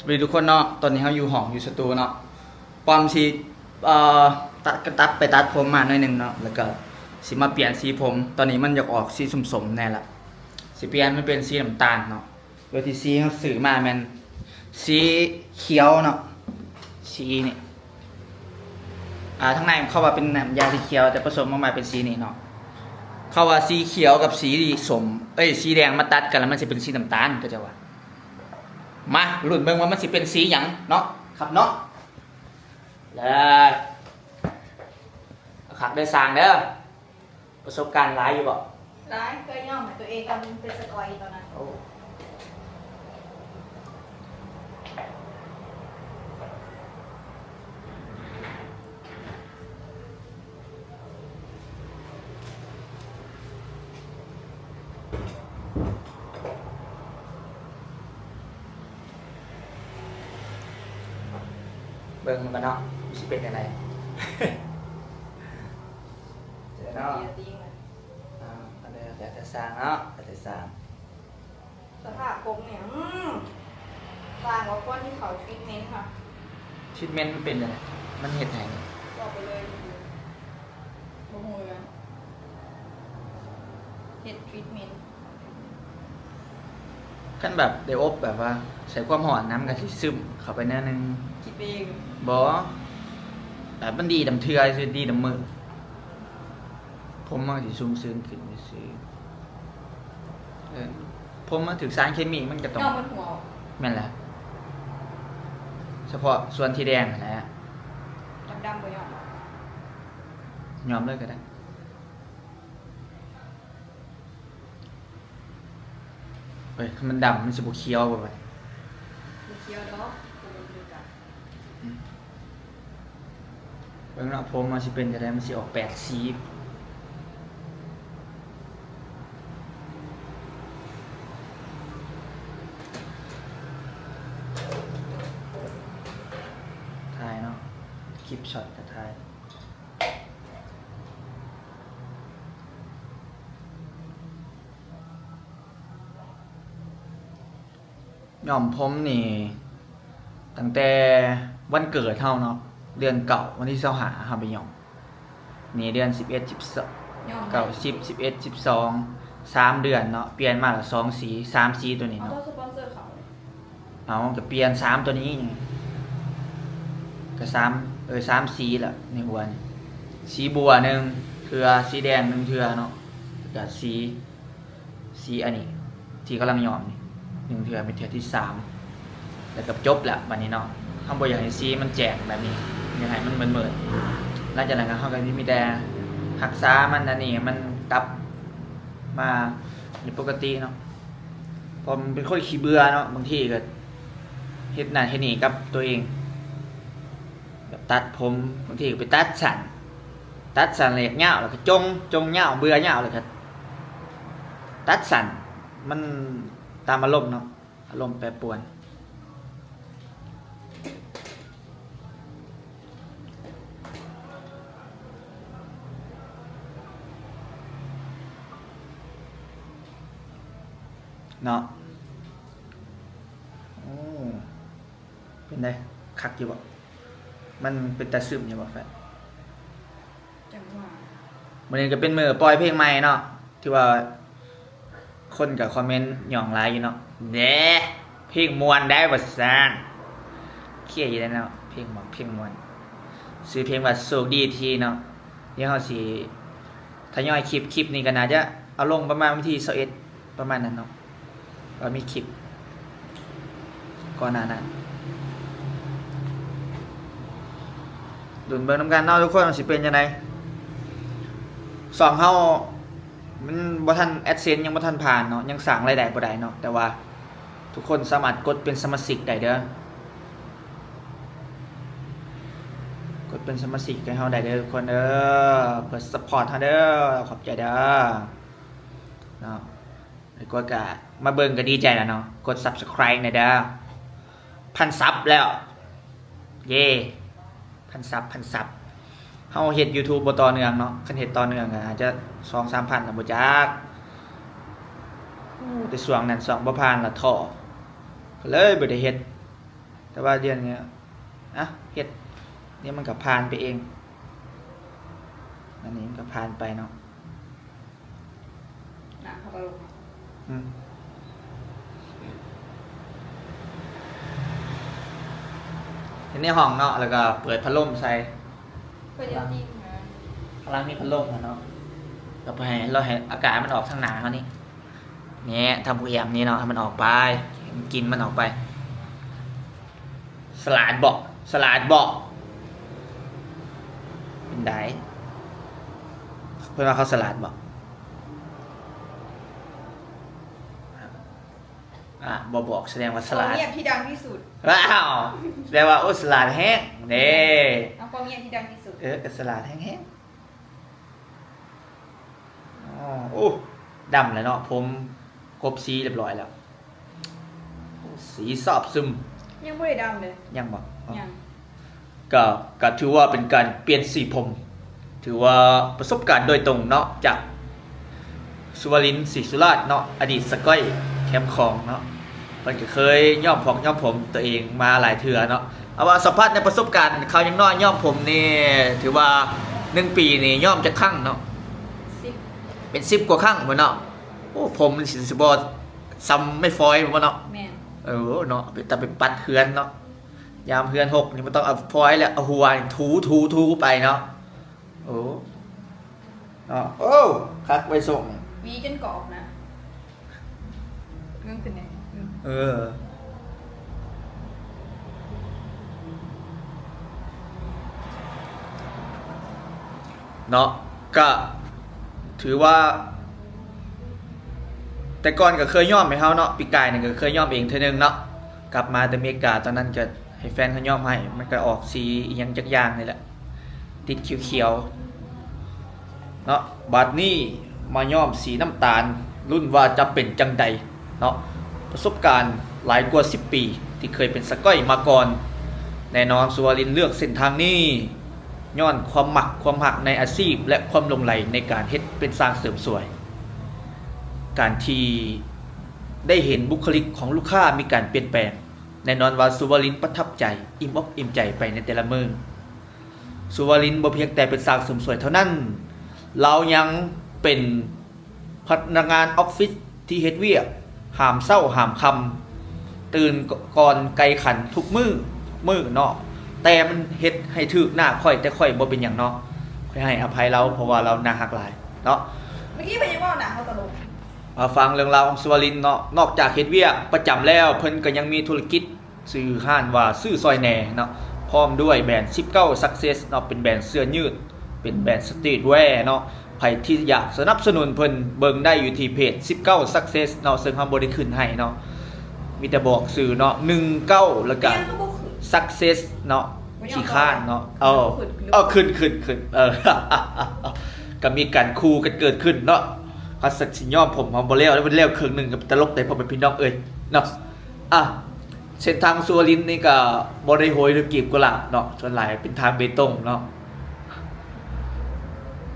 ສະບາຍດີທຸກຄົນເນາະ, ຕອນນີ້ເຮົາຢູ່ຫ້ອງ ຢູ່ສະຕູເນາະ. ປ້ອມຊິ ເອີ ຕັດ ກະຕັດ ໄປຕັດຜົມມາໜ້ອຍໜຶ່ງເນາະ, ແລ້ວກະຊິມາປ່ຽນສີຜົມ. ຕອນນີ້ມັນຢາກອອກສີສົ້ມໆແດ່ລະ, ຊິປ່ຽນມັນເປັນສີນ້ຳຕານເນາະ. ໂດຍທີ່ສີເຮົາຊື້ມາແມ່ນສີຂຽວເນາະ, ສີນີ້ ອ່າ ທາງໃນເຂົາວ່າເປັນນ້ຳຢາສີຂຽວ ແຕ່ປະສົມອອກມາເປັນສີນີ້ເນາະ. ເຂົາວ່າສີຂຽວກັບສີສົ້ມ ເອີຍ ສີແດງມາຕັດກັນແລ້ວມັນຊິເປັນສີນ້ຳຕານ ເຂົາເຈົ້າວ່າ. ມາລຸ້ນເບິ່ງວ່າມັນຊິເປັນສີຫຍັງເນາະ ຄັບເນາະ. ເລີຍ ຄັກເດີຊ່າງເດີ. ປະສົບການຫຼາຍຢູ່ບໍ່? ຫຼາຍ, ເຄີຍຍ້ອມໃຫ້ຕົວເອງຕອນເປັນສະກອຍຕອນນັ້ນ. ໂອ້ ເບິ່ງມັນກ່ອນເນາະ ມັນຊິເປັນຈັ່ງໃດ. ເດີເນາະ ເອົາ ແລ້ວແຕ່ຊ່າງເນາະ ແລ້ວແຕ່ຊ່າງ. ສະພາບຜົມນີ້ ອືມ ຊ່າງວ່າຄວນທີ່ເຂົາທຣີດເມັນເນາະ. ທຣີດເມັນມັນເປັນຈັ່ງໃດ? ມັນເຮັດໃຫ້ ບອກໄປເລີຍ ບໍ່ຮູ້ເລື່ອງ ເຮັດທຣີດເມັນ. ຄັນແບບໄດ້ອົບແບບວ່າໃສ່ຄວາມຮ້ອນນຳ ມັນກະຊິຊຶມເຂົ້າໄປແນວໜຶ່ງ. ຄິດໄປເອງ? ບໍ່ ແບບມັນດີນຳເທື່ອຊື່ ດີນຳມື້ ຜົມມັນກະຊິຊຸ່ມຊືນຂຶ້ນຊື່ໆ. ເອີ ຜົມມັນຖືກສານເຄມີ ມັນກະຕ້ອງ ຍ້ອມໝົດຫົວ. ແມ່ນແຫຼະ ສະເພາະສ່ວນທີ່ແດງຫັ້ນແຫຼະ. ດຳໆບໍ່ຍ້ອມ? ຍ້ອມເລີຍກະໄດ້. ເອີຍ ຄັນມັນດຳມັນຊິບໍ່ຂຽວບໍ່ບາດນີ້? ບໍ່ຂຽວດອກ ບໍ່ເປັນຄືກັນ. ອືມ ເບິ່ງເນາະ ຜົມມັນຊິເປັນຈັ່ງໃດ ມັນຊິອອກແປດສີ. ຖ່າຍເນາະ ຄລິບຊັອດກະຖ່າຍ. ຍ້ອມຜົມນີ້ ຕັ້ງແຕ່ວັນເກີດເຮົາເນາະ ເດືອນເກົ້າ ວັນທີຊາວຫ້າ ເຮົາໄປຍ້ອມ. ນີ້ເດືອນສິບເອັດ ສິບສອງ ຍ້ອມ ເກົ້າ ສິບ ສິບເອັດ ສິບສອງ ສາມເດືອນເນາະ ປ່ຽນມາລະສອງສີ ສາມສີໂຕນີ້ເນາະ. ເອົາ ກະປ່ຽນສາມໂຕນີ້ ກະສາມ ເອີ ສາມສີລະໃນຫົວນີ້. ສີບົວໜຶ່ງເທື່ອ ສີແດງໜຶ່ງເທື່ອເນາະ ກະສີ ສີອັນນີ້ທີ່ກຳລັງຍ້ອມນີ້ໜຶ່ງເທື່ອ ເປັນເທື່ອທີສາມ ແລ້ວກະຈົບລະບາດນີ້ເນາະ. ເຮົາບໍ່ຢາກໃຫ້ສີມັນແຈ້ງແບບນີ້ ຢາກໃຫ້ມັນມືດໆ. ຫຼັງຈາກນັ້ນກະເຮົາກະມີແຕ່ຮັກສາມັນ ອັນນີ້ໃຫ້ມັນກັບມາເປັນປົກກະຕິເນາະ. ເພາະມັນເປັນຄົນຂີ້ເບື່ອເນາະ ບາງທີກະເຮັດນັ້ນເຮັດນີ້ກັບຕົວເອງ ແບບຕັດຜົມ ບາງທີກະໄປຕັດສັ້ນ ຕັດສັ້ນແລ້ວຢາກຍາວ ແລ້ວກະຈົ່ງ ຈົ່ງຍາວ ເບື່ອຍາວ ແລ້ວກະຕັດສັ້ນ. ມັນຕາມອາລົມເນາະ ອາລົມແປປວນ. ເນາະ ໂອ້ ເປັນໃດ ຄັກຢູ່ບໍ່? ມັນເປັນຕາຊຶມຢູ່ບໍ່ແຟນ? ຈັ່ງຫວາ ມື້ນີ້ກະເປັນມື້ປ່ອຍເພງໃໝ່ເນາະ ຖືວ່າຄົນກະຄອມເມັນຍ້ອງຫຼາຍຢູ່ເນາະ. ແດ່ ເພງມ່ວນໄດ໋ວ່າຊັ້ນ. ເຄຢູ່ໄດ໋ເນາະ ເພງມັກ ເພງມ່ວນ ຊື່ເພງວ່າໂຊກດີທີ່ເນາະ. ດຽວເຮົາຊິທະຍອຍຄລິບ ຄລິບນີ້ກະໜ້າຈະເອົາລົງປະມານວັນທີຊາວເອັດ ປະມານນັ້ນເນາະ ວ່າມີຄລິບກ່ອນໜ້ານັ້ນ. ລຸ້ນເບິ່ງນຳກັນເນາະທຸກຄົນ ວ່າຊິເປັນຈັ່ງໃດ. ຊ່ອງເຮົາມັນບໍ່ທັນ ແອັດເຊັນ ຍັງບໍ່ທັນຜ່ານເນາະ ຍັງສ້າງລາຍໄດ້ບໍ່ໄດ້ເນາະ ແຕ່ວ່າທຸກຄົນສາມາດກົດເປັນສະມາຊິກໄດ້ເດີ. ກົດເປັນສະມາຊິກໃຫ້ເຮົາໄດ້ເດີທຸກຄົນເດີ ເພື່ອຊັບພອດເຮົາເດີ. ຂອບໃຈເດີເນາະ. ກົດກະມາເບິ່ງກະດີໃຈແລ້ວເນາະ. ກົດ Subscribe ແດ່ເດີ. ພັນຊັບແລ້ວ ເຢ້ ພັນຊັບ ພັນຊັບ. ເຮົາເຮັດ YouTube ບໍ່ຕໍ່ເນື່ອງເນາະ. ຄັນເຮັດຕໍ່ເນື່ອງກະອາດຈະສອງສາມພັນລະບໍ່ຈັກ. ໂອ້ ແຕ່ຊ່ວງນັ້ນຊ່ວງບໍ່ຜ່ານລະທໍ້ ກະເລີຍບໍ່ໄດ້ເຮັດ. ແຕ່ວ່າດຽວນີ້ ອະ ເຮັດ ດຽວມັນກໍຜ່ານໄປເອງ. ອັນນີ້ມັນກໍຜ່ານໄປເນາະ. ນ້ຳເຂົ້າໄປລົງ ອືມ ເຮັດໃນຫ້ອງເນາະ ແລ້ວກໍເປີດພັດລົມໃສ່. ເປີດເຢັນຈິງນະ. ຂ້າງຫຼັງມີພັດລົມຫັ້ນເນາະ ກໍໄປໃຫ້ເຮົາ ໃຫ້ອາກາດມັນອອກທາງໜ້າເຮົານີ້. ນີ້ ທຳຜູ້ແອມນີ້ເນາະ ໃຫ້ມັນອອກໄປ ໃຫ້ມັນ ກິ່ນມັນອອກໄປ. ສະຫຼາດບໍ? ສະຫຼາດບໍ? ເປັນໃດ? ເພິ່ນວ່າເຂົາສະຫຼາດບໍ? ອາ ບໍ່ບອກ ສະແດງວ່າສະຫຼາດ. ຄວາມງຽບທີ່ດັງທີ່ສຸດ. ວ້າວ! ສະແດງວ່າ ໂອ້ ສະຫຼາດແຮງເດ້. ເອົາຄວາມງຽບທີ່ດັງທີ່ສຸດ. ເອີ ກໍສະຫຼາດແຮງໆ. ອໍ ໂອ້ ດຳແລ້ວເນາະ ຜົມກົບສີຮຽບຮ້ອຍແລ້ວ. ໂອ້ ສີຊາບຊຶມ. ຍັງບໍ່ໄດ້ດຳເລີຍ. ຍັງບໍ່? ອໍ ຍັງ. ກໍ ກໍຖືວ່າເປັນການປ່ຽນສີຜົມ ຖືວ່າປະສົບການໂດຍຕົງເນາະ ຈາກສຸວະລິນ ສີສຸລາດເນາະ ອະດີດສະກ້ອຍແຄມຂອງເນາະ. ເພິ່ນກໍເຄີຍຍ້ອມພອກຍ້ອມຜົມຕົວເອງມາຫຼາຍເທື່ອເນາະ. ເອົາວ່າສຳພັດໃນປະສົບການຄາວຍັງນ້ອຍຍ້ອມຜົມນີ້ ຖືວ່າໜຶ່ງປີນີ້ຍ້ອມຈັກຄັ້ງເນາະ? ສິບ. ເປັນສິບກວ່າຄັ້ງພຸ້ນເນາະ. ໂອ້ ຜົມມັນຊິ ຊິບໍ່ສ່ຳໄມ້ຟອຍພຸ້ນເນາະ. ແມ່ນ. ເອີເນາະ ເປັນຕາໄປປັດເຮືອນເນາະ. ຍາມເຮືອນຮົກນີ້ບໍ່ຕ້ອງເອົາຟອຍແລ້ວ ເອົາຫົວນີ້ຖູ ຖູ ຖູໄປເນາະ. ໂອ້ ເນາະ ໂອ້ ຄັກໄວ້ສົ່ງ ຫວີຈົນກອບນະ ເບິ່ງຂຶ້ນແດ່. ເອີ ເນາະ ກະຖືວ່າ ແຕ່ກ່ອນກໍເຄີຍຍ້ອມໃຫ້ເຮົາເນາະ ປີກາຍນີ້ກໍເຄີຍຍ້ອມເອງເທື່ອໜຶ່ງເນາະ. ກັບມາແຕ່ເມກາ ຕອນນັ້ນກໍໃຫ້ແຟນເຂົາຍ້ອມໃຫ້ ມັນກໍອອກສີອີ່ຫຍັງຈັກຢ່າງນີ້ແຫຼະ ຕິດຂຽວໆເນາະ. ບາດນີ້ມາຍ້ອມສີນ້ຳຕານ ລຸ້ນວ່າຈະເປັນຈັ່ງໃດເນາະ. ປະສົບການຫຼາຍກວ່າສິບປີທີ່ເຄີຍເປັນສະກ້ອຍມາກ່ອນ. ແນ່ນອນ ສຸວະລິນເລືອກເສັ້ນທາງນີ້ຍ້ອນຄວາມມັກ ຄວາມຮັກໃນອາຊີບ ແລະ ຄວາມຫຼົງໄຫຼໃນການເຮັດເປັນຊ່າງເສີມສວຍ. ການທີ່ໄດ້ເຫັນບຸກຄະລິກຂອງລູກຄ້າມີການປ່ຽນແປງ ແນ່ນອນວ່າສຸວະລິນປະທັບໃຈ, ອີ່ມອົກອີ່ມໃຈໄປໃນແຕ່ລະມື້. ສຸວະລິນບໍ່ພຽງແຕ່ເປັນຊ່າງເສີມສວຍເທົ່ານັ້ນ, ລາວຍັງເປັນພະນັກງານອອບຟິດທີ່ເຮັດວຽກຫາມເຊົ້າຫາມຄ່ຳ, ຕື່ນກ່ອນໄກ່ຂັນທຸກມື້, ມື້ເນາະ, ແຕ່ມັນເຮັດໃຫ້ຖືກໜ້າຂ້ອຍ, ແຕ່ຂ້ອຍບໍ່ເປັນຫຍັງເນາະ, ຂ້ອຍໃຫ້ອະໄພລາວ ເພາະວ່າລາວໜ້າຮັກຫຼາຍເນາະ. ເມື່ອກີ້ເພິ່ນຍັງເວົ້າໜ້າເຮົາຕະຫຼົກ. ມາຟັງເລື່ອງລາວຂອງສຸວະລິນເນາະ, ນອກຈາກເຮັດວຽກປະຈຳແລ້ວ, ເພິ່ນກໍຍັງມີທຸລະກິດ ຊື່ຮ້ານວ່າຊື້ຊ່ອຍແດ່ເນາະ, ພ້ອມດ້ວຍແບຣນສິບເກົ້າ Success ເນາະ, ເປັນແບຣນເສື້ອຍືດ, ເປັນແບຣນ streetwear ເນາະ. ໃຜທີ່ຢາກສະໜັບສະໜູນເພິ່ນ, ເບິ່ງໄດ້ຢູ່ທີ່ເພຈສິບເກົ້າ Success ເນາະ, ເຊິ່ງເຮົາບໍ່ໄດ້ຂຶ້ນໃຫ້ເນາະ, ມີແຕ່ບອກຊື່ເນາະ, ໜຶ່ງເກົ້າ ແລ້ວກະ Success ເນາະ, ຂີ້ຄ້ານເນາະ. ເອີ ເອີ ຂຶ້ນ ຂຶ້ນ ຂຶ້ນ ເອີ ກໍມີການຂູ່ກັນເກີດຂຶ້ນເນາະ. ເຂົາສັກສິຍອມຜົມເຮົາບໍ່ແລ້ວ, ແລ້ວເພິ່ນແລ້ວເຄິ່ງໜຶ່ງ, ກໍເປັນຕະຫຼົກໄດ໋ ພໍ່ແມ່ພີ່ນ້ອງເອີຍເນາະ. ອ່ະ ເສັ້ນທາງສຸວະລິນນີ້ກໍບໍ່ໄດ້ໂຮຍດ້ວຍກລີບກຸຫຼາບເນາະ, ສ່ວນຫຼາຍເປັນທາງເບຕົງເນາະ,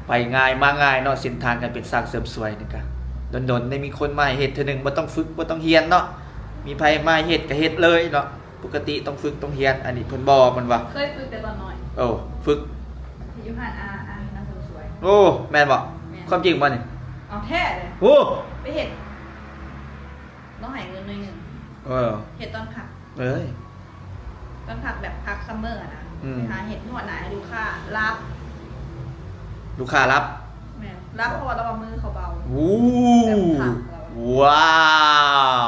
ໄປງ່າຍມາງ່າຍເນາະ. ເສັ້ນທາງການເປັນຊ່າງເສີມສວຍນີ້ກໍດົນໆໄດ້ມີຄົນມາໃຫ້ເຮັດເທື່ອໜຶ່ງ, ບໍ່ຕ້ອງຝຶກ ບໍ່ຕ້ອງຮຽນເນາະ, ມີໃຜມາໃຫ້ເຮັດກໍເຮັດເລີຍເນາະ. ປົກກະຕິຕ້ອງຝຶກຕ້ອງຮຽນ, ອັນນີ້ເພິ່ນບອກມັນວ່າ ເຄີຍຝຶກແຕ່ຕອນນ້ອຍ. ໂອ້ ຝຶກ ຢູ່ຮ້ານອາ ອາເຮັດຮ້ານເສີມສວຍ. ໂອ້ ແມ່ນບໍ່? ແມ່ນ. ຄວາມຈິງບໍ່ນີ້? ເອົາແທ້ເລີຍ. ໂອ້ ໄປເຮັດ ລາວໃຫ້ເງິນໜ້ອຍໜຶ່ງ. ເອີ ເຮັດຕອນພັກ. ເອີຍ ຕອນພັກແບບພັກ summer ຫັ້ນນະ. ອືມ ໄປຫາເຮັດ ຮອດໜ້າໃຫ້ລູກຄ້າລັບ. ລູກຄ້າລັບ? ແມ່ນ ລັບ ເພາະວ່າລາວວ່າມືເຂົາເບົາ. ໂອ້ ແບບຄັກລາວ. ວ້າ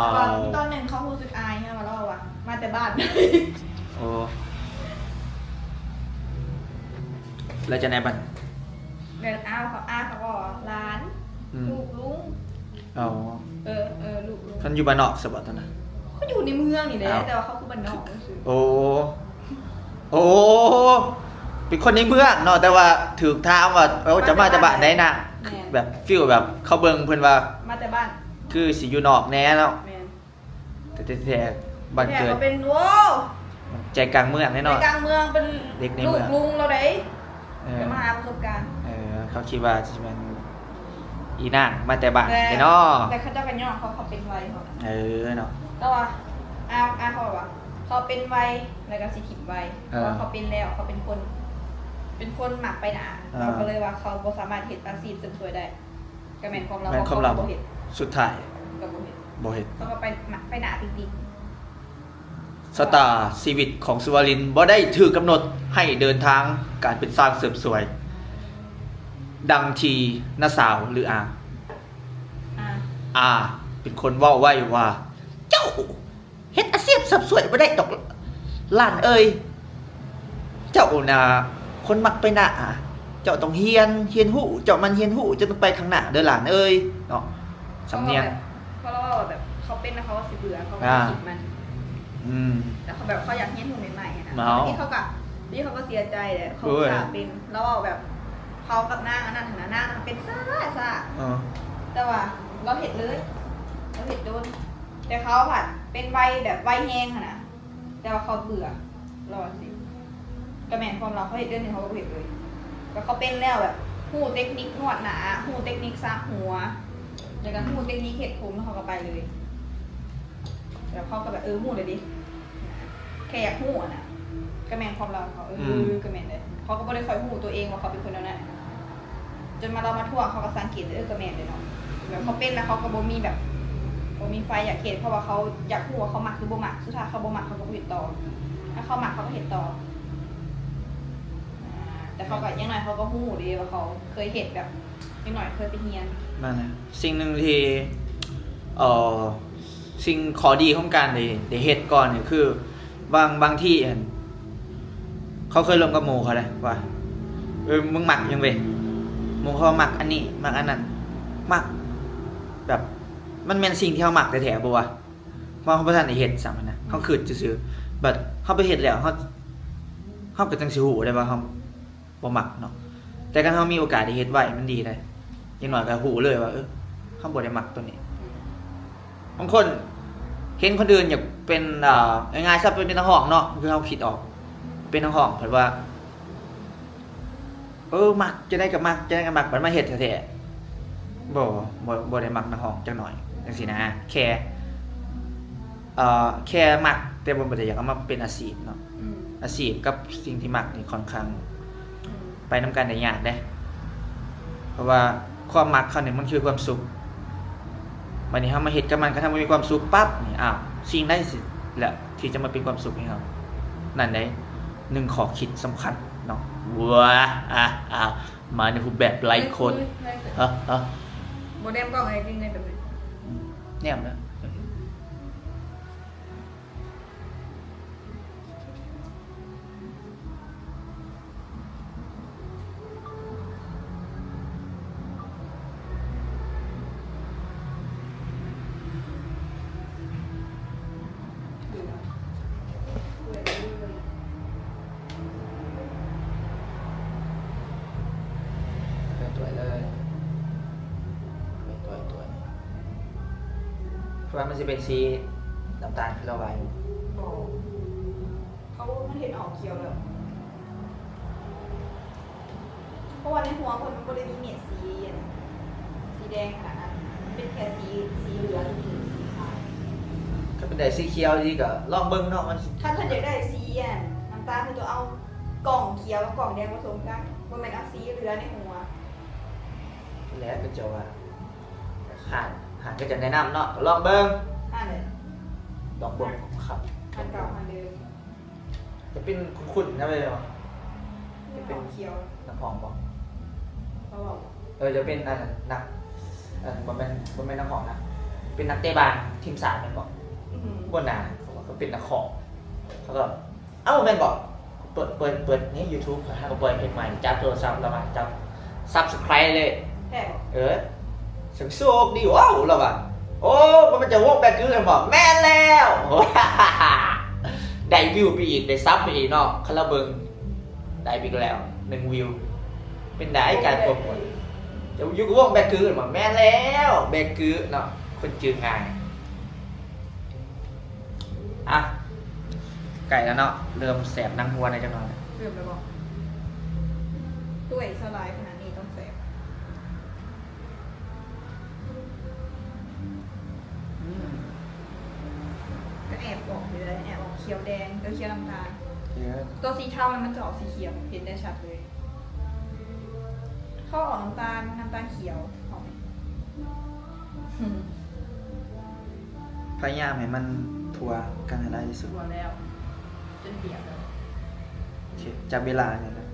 ວ ແຕ່ວ່າມີຕອນໜຶ່ງເຂົາຮູ້ສຶກອາຍ ເພາະວ່າລາວວ່າມາແຕ່ບ້ານ. ໂອ້ ແລ້ວຈັ່ງໃດບັດ? ແລ້ວອາເຂົາ ອາເຂົາກໍວ່າຫຼານ ອືມ ລູກລຸງ. ອໍ ເອີ ເອີ ລູກລຸງ. ເພິ່ນຢູ່ບ້ານນອກຊະບໍຕອນນັ້ນ? ເຂົາຢູ່ໃນເມືອງນີ້ແຫຼະ ອ້າວ ແຕ່ວ່າເຂົາຄືບ້ານນອກຊື່. ໂອ້ ໂອ້ ເປັນຄົນໃນເມືອງເນາະ ແຕ່ວ່າຖືກຖາມວ່າ ເອີ ເຈົ້າມາແຕ່ບ້ານໃດນະ? ແມ່ນ ແບບຟີລແບບເຂົາເບິ່ງເພິ່ນວ່າມາແຕ່ບ້ານ ຄືຊິຢູ່ນອກແດ່ເນາະ. ແມ່ນ ແຕ່ແທ້ໆ ບ້ານເກີດ ແທ້ໆ ເຂົາເປັນ ໂອ້ ໃຈກາງເມືອງແນ່ເນາະ ໃຈກາງເມືອງ ເປັນເດັກໃນເມືອງ ລູກລຸງລາວໃດ. ເອີ ກໍມາຫາປະສົບການ. ເອີ ເຂົາຄິດວ່າຊິແມ່ນອີນາງມາແຕ່ບ້ານແທ້ເນາະ ແຕ່ເຂົາເຈົ້າກໍຍ້ອງເຂົາ ເຂົາເປັນໄວເຂົາ. ເອີເນາະ ແຕ່ວ່າອາ ອາເຂົາວ່າ ເຂົາເປັນໄວ ແລ້ວກໍຊິຖິ້ມໄວ ເອີ ເພາະວ່າເຂົາເປັນແລ້ວ ເຂົາເປັນຄົນ ເປັນຄົນມັກໄປໜ້າ ອ່າ ເຂົາກໍເລີຍວ່າເຂົາບໍ່ສາມາດເຮັດອາຊີບເສີມສວຍໄດ້ ກໍແມ່ນຄວາມລາວ ແມ່ນຄວາມລາວ ເພາະເຂົາບໍ່ເຮັດ ສຸດທ້າຍກໍບໍ່ເຮັດ ບໍ່ເຮັດ ເຂົາກໍໄປ ໄປໜ້າຕິກໆ. ຊະຕາຊີວິດຂອງສຸວາລິນບໍ່ໄດ້ຖືກກຳນົດໃຫ້ເດີນທາງການເປັນຊ່າງເສີມສວຍ ດັ່ງທີ່ນ້າສາວ ຫຼື ອາ ອາ ອາ ເປັນຄົນເວົ້າໄວ້ວ່າ ເຈົ້າເຮັດອາຊີບເສີມສວຍບໍ່ໄດ້ດອກຫຼານເອີຍ ເຈົ້ານະຄົນມັກໄປໜ້າ ເຈົ້າຕ້ອງຮຽນ ຮຽນຮູ້ ເຈົ້າໝັ່ນຮຽນຮູ້ ເຈົ້າຕ້ອງໄປຂ້າງໜ້າເດີຫຼານເອີຍ ເນາະ ສຳນຽງ ເພາະລາວເວົ້າແບບ ເຂົາເປັນແລ້ວເຂົາກໍຊິເບື່ອ ເຂົາກໍຊິຄິດມັນ ອືມ ແລ້ວເຂົາແບບເຂົາຢາກຮຽນຮູ້ໃໝ່ໆ ຫັ້ນນະ ເຂົາກໍ ເຂົາກໍເສຍໃຈແຫຼະ ເຂົາອຸດສ່າເປັນ ລາວເວົ້າແບບ ເຂົາກັບນາງອັນນັ້ນຫັ້ນນະ ນາງເປັນຊ້າໆ ເອີ ແຕ່ວ່າລາວເຮັດເລີຍ ລາວເຮັດດົນ ແຕ່ເຂົາພັດເປັນໄວແບບໄວແຮງຫັ້ນນະ ແຕ່ວ່າເຂົາເບື່ອ ລາວວ່າຈັ່ງຊີ້ ກໍແມ່ນຄວາມລາວ ເຂົາເຮັດເດືອນໜຶ່ງເຂົາກໍບໍ່ເຮັດເລີຍ ແບບເຂົາເປັນແລ້ວ ແບບຮູ້ເຕັກນິກນວດໜ້າ ຮູ້ເຕັກນິກສະຫົວ ແລ້ວກໍຮູ້ເຕັກນິກເຮັດຜົມ ແລ້ວເຂົາກໍໄປເລີຍ ແລ້ວເຂົາກໍແບບ ເອີ ຮູ້ແລ້ວເດ ແຄ່ຢາກຮູ້ຫັ້ນນະ ກໍແມ່ນຄວາມລາວເຂົາ ເອີ ອືມ ກໍແມ່ນເດ້ ເຂົາກໍບໍ່ໄດ້ຄ່ອຍຮູ້ຕົວເອງວ່າເຂົາເປັນຄົນແນວນັ້ນ. ຈົນມາລາວມາທວງ ເຂົາກໍສັງເກດ ເອີ ກໍແມ່ນເດ້ເນາະ ແບບເຂົາເປັນແລ້ວເຂົາກໍບໍ່ມີແບບ ບໍ່ມີໄຟຢາກເຮັດ ເພາະວ່າເຂົາຢາກຮູ້ວ່າເຂົາມັກຫຼືບໍ່ມັກ ສຸດທ້າຍເຂົາບໍ່ມັກເຂົາກໍບໍ່ເຮັດຕໍ່ ຖ້າເຂົາມັກເຂົາກໍເຮັດຕໍ່ ອ່າ ແຕ່ເຂົາກໍ ອືມ ຢ່າງໜ້ອຍເຂົາກໍຮູ້ເດ້ວ່າເຂົາເຄີຍເຮັດ ແບບຢ່າງໜ້ອຍເຄີຍໄປຮຽນ ນັ້ນແຫຼະ ສິ່ງໜຶ່ງທີ່ ເອີ ສິ່ງຂໍ້ດີຂອງການໄດ້ ໄດ້ເຮັດກ່ອນນີ້ຄື ບາງ ບາງທີຫັ້ນ ເຂົາເຄີຍລົມກັບໝູ່ເຂົາເດ້ວ່າ ເອີ ມຶງມັກຫຍັງເວີຍ ໝູ່ເຂົາມັກອັນນີ້ ມັກອັນນັ້ນ ມັກແບບ ມັນແມ່ນສິ່ງທີ່ເຮົາມັກແທ້ໆບໍ່ວະ ເພາະເຮົາບໍ່ທັນໄດ້ເຮັດຊ້ຳຫັ້ນນະ ອືມ ເຮົາຄິດຊື່ໆ ບັດເຮົາໄປເຮັດແລ້ວ ເຮົາ ເຮົາກໍຈັ່ງຊິຮູ້ໄດ້ວ່າເຮົາ ບໍ່ມັກເນາະ ແຕ່ຄັນເຮົາມີໂອກາດໄດ້ເຮັດໄວ້ ມັນດີເດ້ ຢ່າງໜ້ອຍກໍຮູ້ເລີຍວ່າ ເອີ ເຮົາບໍ່ໄດ້ມັກຕົວນີ້ ອືມ ບາງຄົນເຫັນຄົນອື່ນຢາກເປັນ ເອີ ງ່າຍໆຊະ ເປັນ ເປັນນັກຮ້ອງເນາະ ຄືເຮົາຄິດອອກ ເປັນນັກຮ້ອງ ເພິ່ນວ່າ ເອີ ມັກ ຈັ່ງໃດກໍມັກ ຈັ່ງໃດກໍມັກ ບັດມາເຮັດແທ້ໆ ບໍ່ ບໍ່ ບໍ່ໄດ້ມັກນັກຮ້ອງຈັກໜ້ອຍ ຈັ່ງຊີ້ນະ ແຄ່ ເອີ ແຄ່ມັກ ແຕ່ບໍ່ ບໍ່ໄດ້ຢາກເອົາມາເປັນອາຊີບເນາະ ອືມ ອາຊີບກັບສິ່ງທີ່ມັກນີ້ຄ່ອນຂ້າງ ອືມ ໄປນຳກັນໄດ້ຍາກເດ້ ເພາະວ່າຄວາມມັກເຮົານີ້ມັນຄືຄວາມສຸກ ບັດນີ້ເຮົາມາເຮັດກັບມັນ ຄັນເຮົາບໍ່ມີຄວາມສຸກປັບນີ້ ອ້າວ ສິ່ງໃດຊິ ແຫຼະ ທີ່ຈະມາເປັນຄວາມສຸກໃຫ້ເຮົາ ນັ້ນເດ້ ໜຶ່ງຂໍ້ຄິດສຳຄັນເນາະ ວ້າ ອາ ອາ ມາໃນຮູບແບບໄລໂຄດ ຮະ ຮະ ບໍ່ແນມກ້ອງໃຫ້ກິນເງິນແບບນີ້ ອືມ ແນມແລ້ວ. ໄປຕົວະເລີຍ ໄປຕົວະ ຕົວະ ເພາະວ່າມັນຊິເປັນສີນ້ຳຕານຄືລາວວ່າຢູ່ ບໍ່ ເຂົາ ມັນເຮັດອອກຂຽວແລ້ວ ເພາະວ່າໃນຫົວເພິ່ນມັນບໍ່ໄດ້ມີເມັດສີອັນ ສີແດງຂະໜາດນັ້ນ ມັນເປັນແຄ່ສີ ສີເຫຼືອງ ຫຼື ສີຂາວ ຄັນເພິ່ນໄດ້ສີຂຽວອີ່ຫຼີກໍລອງເບິ່ງເນາະ ມັນ ຄັນເພິ່ນຢາກໄດ້ສີອັນນ້ຳຕານ ເພິ່ນຕ້ອງເອົາກ່ອງຂຽວກັບກ່ອງແດງປະສົມກັນ ບໍ່ແມ່ນເອົາສີເຫຼືອໃນຫົວ ແລ້ວກໍເຈົ້າວ່າ ຮ້ານ ຮ້ານກໍຈະແນະນຳເນາະ ກໍລອງເບິ່ງ ຮ້ານໃດ? ດອກບົວຄຳ ຮ້ານເກົ່າ ຮ້ານເດີມ ຈະເປັນຄຸ້ນໆນະເວີຍ ຈະເປັນ ຂຽວ ນັກຮ້ອງບໍ? ເຂົາເວົ້າ ເອີ ຈະເປັນອັນ ນັກ ອັນ ບໍ່ແມ່ນ ບໍ່ແມ່ນນັກຮ້ອງນະ ເປັນນັກເຕະບານທີມຊາດແມ່ນບໍ? ອື ບໍ່ໜ້າ ເຂົາວ່າເຂົາເປັນນັກຮ້ອງ ເຂົາກໍ ເອົ້າ ແມ່ນບໍ? ເປີດ ເປີດ ເປີດໃນຢູທູບ ຫາກໍປ່ອຍເພງໃໝ່ ຈັບໂທລະສັບລະມາ ຈັບ ຊັບສະໄຄຣບ໌ເລີຍ ແທ້ບໍ? ເອີ ສັງໂຊກດີ ວ້າວ ລະວ່າ ໂອ້ ມັນຈະວົງແບກຄືກັນບໍ? ແມ່ນແລ້ວ ໄດ້ວິວໄປອີກ ໄດ້ຊັບໄປອີກເນາະ ຄັນລະເບິ່ງ ໄດ້ໄປອີກແລ້ວ ໜຶ່ງວິວ ເປັນໃດການໂປຣໂມດ ຈະຢູ່ກັບວົງແບກຄືກັນບໍ? ແມ່ນແລ້ວ ແບກຄືເນາະ ຄົນຈື່ງ່າຍ. ອ່ະ ໃກ້ແລ້ວເນາະ ເລີ່ມແສບໜັງຫົວແດ່ຈັກໜ້ອຍ ເລີ່ມແລ້ວບໍ? ໂອ້ຍ ສະຫຼາຍຂະໜາດນີ້ຕ້ອງແສບ ອືມ ກໍແອບອອກຢູ່ເດ້ ແອບອອກຂ ຂຽວແດງ ເອີ ຂຽວນ້ຳຕານ. ເອີ ຕົວສີເທົານັ້ນມັນຈະອອກສີຂຽວ ເຫັນໄດ້ຊັດເລີຍ. ເຂົາອອກນ້ຳຕານ ນ້ຳຕານຂຽວ ອອກ ພະຍາຍາມໃຫ້ມັນທົ່ວກັນໃຫ້ຫຼາຍທີ່ສຸດ. ທົ່ວແລ້ວ ຈົນປຽກແລ້ວ. ໂອເຄ ຈັບເວລານີ້ນະ.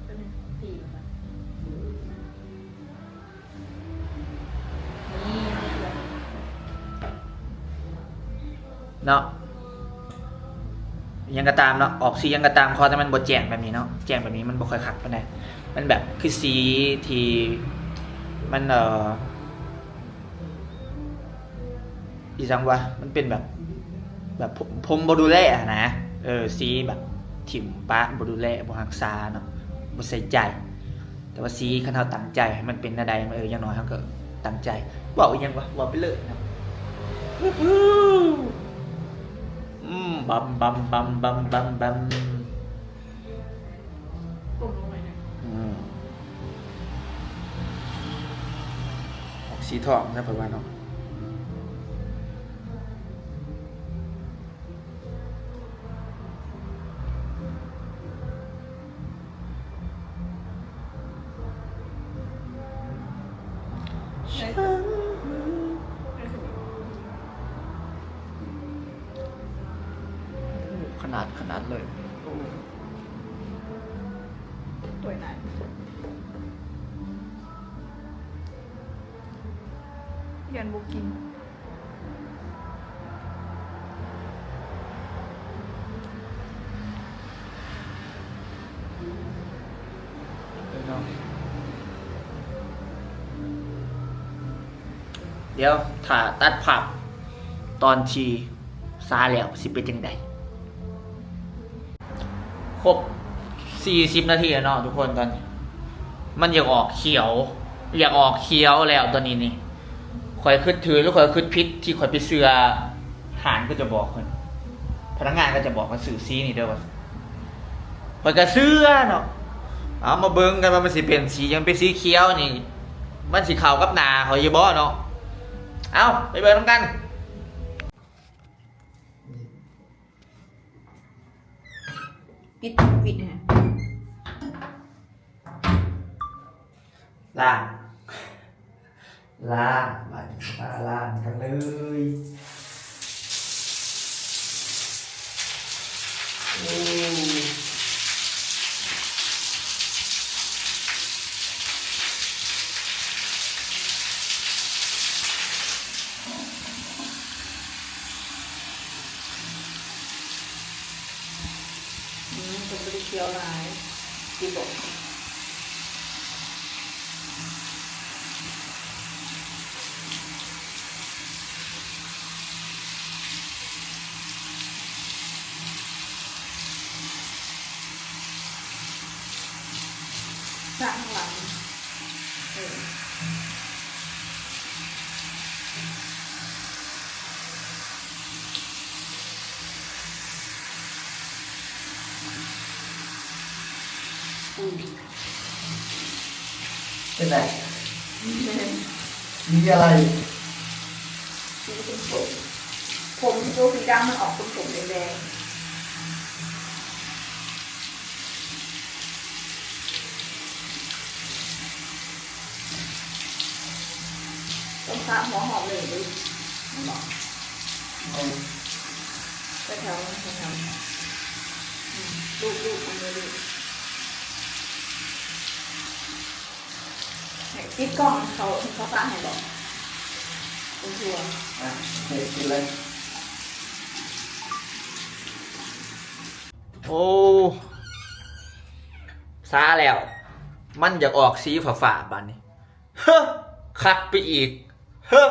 ແປັບໜຶ່ງ ພີ້ມັນ ນີ້ ເນາະ ຫຍັງກໍຕາມເນາະ ອອກສີຫຍັງກໍຕາມ ຂໍແຕ່ມັນບໍ່ແຈ້ງແບບນີ້ເນາະ ແຈ້ງແບບນີ້ມັນບໍ່ຄ່ອຍຄັກປານໃດ. ມັນແບບຄືສີທີ່ມັນ ເອີ ອີ່ຫຍັງວະ ມັນເປັນແບບ ແບບ ຜົມ ຜົມບໍ່ດູແລຫັ້ນນະ. ເອີ ສີແບບຖິ້ມປະ ບໍ່ດູແລ ບໍ່ຮັກສາເນາະ ບໍ່ໃສ່ໃຈ. ແຕ່ວ່າສີ ຄັນເຮົາຕັ້ງໃຈໃຫ້ມັນເປັນແນວໃດ ເອີ ຢ່າງໜ້ອຍເຮົາກໍຕັ້ງໃຈ. ເວົ້າອີ່ຫຍັງວະ ເວົ້າໄປເລີຍເນາະ. ອືມ ບຳ ບຳ ບຳ ບຳ ບຳ ບຳ. ກົ້ມລົງໄປນະ. ອືມ ອອກສີທອງນະ ເພິ່ນວ່າເນາະ. ຂະໜາດ ຂະໜາດເລີຍ. ຢ້ານບໍ່ກິນ. ດຽວຖ້າຕັດພາບຕອນທີ່ຊາແລ້ວຊິເປັນຈັ່ງໃດ. ຄົບສີ່ສິບນາທີແລ້ວເນາະທຸກຄົນ. ຕອນນີ້ມັນຢາກອອກຂຽວ ຢາກອອກຂຽວແລ້ວຕອນນີ້ນີ້. ຂ້ອຍຄິດຖືກ ຫຼື ຂ້ອຍຄິດຜິດ ທີ່ຂ້ອຍໄປເຊື່ອຮ້ານ ເຂົາເຈົ້າບອກ ພະນັກງານເຂົາເຈົ້າບອກວ່າຊື້ສີນີ້ເດີວ່າ. ຂ້ອຍກໍເຊື່ອເນາະ. ເອົາ ມາເບິ່ງກັນວ່າມັນຊິເປັນສີຫຍັງ. ເປັນສີຂຽວນີ້ ມັນຊິເຂົ້າກັບໜ້າຂ້ອຍຢູ່ບໍ່ເນາະ? ເອົາ ໄປເບິ່ງນຳກັນ. ປິດ ປິດໃຫ້ ລ້າງ ລ້າງ ບາດນີ້ມາລ້າງກັນເລີຍ. ໂອ້ ອືມ ເພິ່ນບໍ່ໄດ້ຂຽວຫຼາຍ ຊິບອກ. ສະຂ້າງຫຼັງ ເອີ ອືມ ເປັນໄງ? ມີອະໄລ? ສີຂົມໆ ຜົມຕົວສີດຳມັນອອກຂົມໆແດງໆ. ຕ້ອງສະຫົວຮອບເລີຍເດ້ ແມ່ນບໍ່? ແມ່ນ. ແຖວໆ ແຖວໆ ອືມ ລູບໆ ອັນນີ້ລູບ. ໃຫ້ປິດກ້ອງ ເຂົາ ເຂົາສະໃຫ້ບໍ່? ຄົນທົ່ວ ອ່ະ ເຮັດກິນເລີຍ. ໂອ້ ຊາແລ້ວ ມັນຢາກອອກສີຟ້າໆ ບາດນີ້. ເຮີ ຄັກໄປອີກ. ເຮີ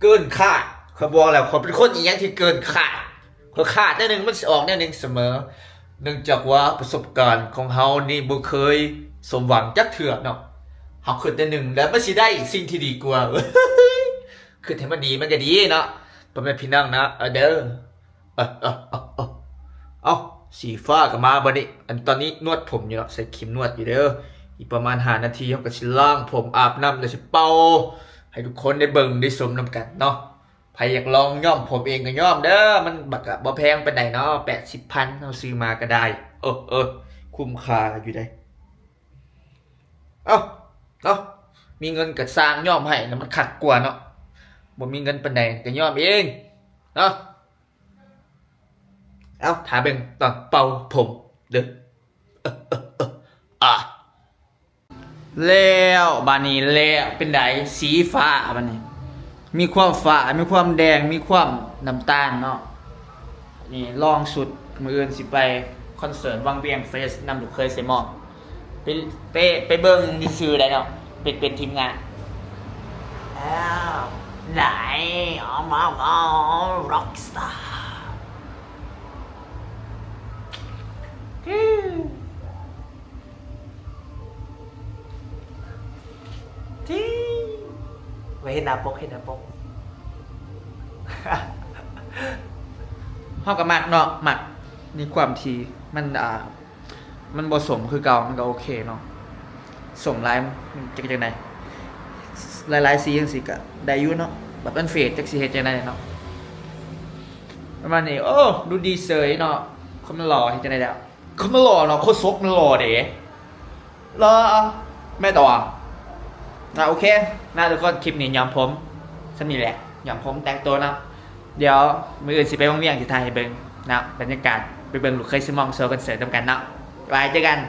ເກີນຄາດ. ຂ້ອຍບອກແລ້ວ ຂ້ອຍເປັນຄົນອີ່ຫຍັງທີ່ເກີນຄາດ. ຂ້ອຍຄາດແນວໜຶ່ງ ມັນຊິອອກແນວໜຶ່ງສະເໝີ. ເນື່ອງຈາກວ່າປະສົບການຂອງເຮົານີ້ບໍ່ເຄີຍສົມຫວັງຈັກເທື່ອເນາະ. ເຮົາຄິດແນວໜຶ່ງ ແລ້ວມັນຊິໄດ້ສິ່ງທີ່ດີກວ່າ. ຄິດໃຫ້ມັນດີ ມັນກໍດີເນາະ ພໍ່ແມ່ພີ່ນ້ອງເນາະ ເອີ ເດີ. ເອົ້າ ເອົ້າ ເອົ້າ ເອົ້າ ເອົ້າ ສີຟ້າກໍມາບັດນີ້. ອັນ ຕອນນີ້ນວດຜົມຢູ່ເນາະ ໃສ່ຄຣີມນວດຢູ່ເດີ. ອີກປະມານຫ້ານາທີ ເຮົາກໍຊິລ້າງຜົມ ອາບນ້ຳ ແລ້ວຊິເປົ່າໃຫ້ທຸກຄົນໄດ້ເບິ່ງໄດ້ຊົມນຳກັນເນາະ. ໃຜຢາກລອງຍ້ອມຜົມເອງກໍຍ້ອມເດີ ມັນບັກກະບໍ່ແພງປານໃດເນາະ ແປດສິບພັນ ເຮົາຊື້ມາກໍໄດ້ ເອີ ເອີ ຄຸ້ມຄ່າຢູ່ເດ້. ເອົ້າ ເອົ້າ ມີເງິນກໍຊ່າງຍ້ອມໃຫ້ນະ ມັນຄັກກວ່າເນາະ ບໍ່ມີເງິນປານໃດກໍຍ້ອມເອງເນາະ. ເອົ້າ ຖ້າເບິ່ງຕອນເປົ່າຜົມເດີ ເອີ ເອີ ເອີ ອາ ແລ້ວບາດນີ້ແລ້ວ ເປັນໃດ ສີຟ້າບາດນີ້ ມີຄວາມຟ້າ ມີຄວາມແດງ ມີຄວາມນ້ຳຕານເນາະ. ນີ້ລອງຊຸດ ມື້ອື່ນຊິໄປຄອນເສີດວັງວຽງເຟສນຳລູກເຂີຍເຊມອງ ໄປ ໄປ ໄປເບິ່ງຊື່ໆໄດ້ເນາະ ເປັນ ເປັນທີມງານ ອ້າວ ໄດ້ ເອົາມາ ເອົາ Rockstar ທີ່ ທີ່ ໄວ້ເຫັນໜ້າປົກ ເຫັນໜ້າປົກ ເຮົາກໍມັກເນາະ ມັກໃນຄວາມທີ່ມັນ ອ່າ ມັນບໍ່ສົ້ມຄືເກົ່າ ມັນກໍໂອເຄເນາະ. ສົ້ມຫຼາຍມັນຈັກຈັ່ງໃດ ຫຼາຍໆສີຈັ່ງຊີ້ກໍໄດ້ຢູ່ເນາະ ແບບມັນເຟດ ຈັກຊິເຮັດຈັ່ງໃດເນາະ ປະມານນີ້. ໂອ້ ດູດີເສີຍເນາະ ຄົນມັນຫຼໍ່ເຮັດຈັ່ງໃດແລ້ວ ຄືມັນຫຼໍ່ເນາະ ໂຄສົກມັນຫຼໍ່ເດ້ ຫຼໍ່ ແມ່ນຕົວະ. ນະ ໂອເຄນະທຸກຄົນ ຄລິບນີ້ຍ້ອມຜົມສ່ຳນີ້ແຫຼະ ຍ້ອມຜົມແຕ່ງໂຕເນາະ. ດຽວມື້ອື່ນຊິໄປວັງວຽງ ຊິຖ່າຍໃຫ້ເບິ່ງເນາະ ບັນຍາກາດ ໄປເບິ່ງລູກເຂີຍເຊມອງໂຊຄອນເສີດນຳກັນເນາະ. ບາຍ ເຈີກັນ.